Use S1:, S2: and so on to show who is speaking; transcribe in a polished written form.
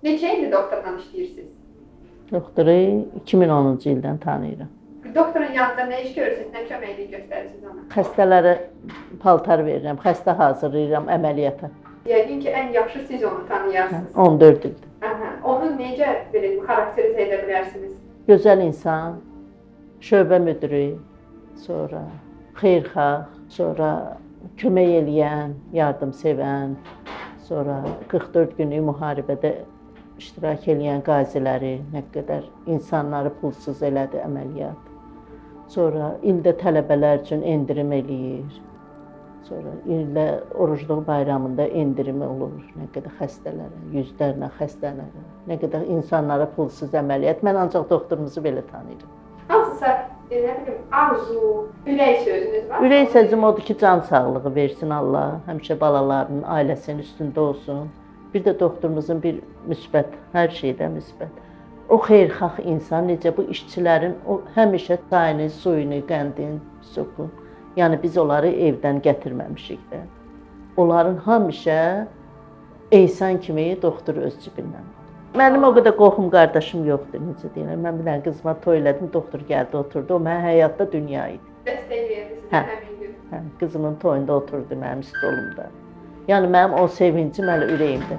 S1: Neçə ildir doktorla işləyirsiniz?
S2: Doktoru 2010-cu ildən tanıyıram.
S1: Doktorun yanında nə iş görürsünüz, nə köməklik göstərirsiniz ona?
S2: Xəstələrə paltar verirəm, xəstə hazırlayıram əməliyyata.
S1: Yəqin ki, ən yaxşı siz onu tanıyarsınız.
S2: 14 ildir.
S1: Aha. Onu necə belə deyim, xarakterizə edə bilərsiniz?
S2: Gözəl insan, şöbə müdiri, sonra xeyirxah, sonra kömək eləyən, yardımsevən, sonra 44 günlük müharibədə iştirak eləyən qaziləri, nə qədər insanları pulsuz elədi əməliyyat. Sonra ildə tələbələr üçün endirim eləyir. Sonra ildə orucluq bayramında endirimi olur. Nə qədər xəstələrə, yüzlərlə xəstələrə, nə qədər insanlara pulsuz əməliyyat. Mən ancaq doktorumuzu belə tanıyıram.
S1: Hansısa nə bilim, arzu, ürək sözünüz var?
S2: Ürək sözüm odur ki, can sağlığı versin Allah. Həmişə balalarının, ailəsinin üstündə olsun. Bir də doktorumuzun bir müsbət, hər şeydə müsbət. O xeyirxah insan necə bu işçilərin o həmişə çayını, suyunu, qəndin, sokun. Yəni biz onları evdən gətirməmişik də. Onların həmişə ehsan kimi doktor öz cibindən alır. Mənim o qədər qohum qardaşım yoxdur, necə deyirlər. Mən bir dənə qızıma toy elədim, doktor gəldi, oturdu. O mənim həyatda dünya idi.
S1: Dəstək verdi sizə
S2: Hə.
S1: həmin gün.
S2: Hə, qızımın toyunda oturdu mənim stolumda. Yəni mənim o sevincim hələ ürəyimdə.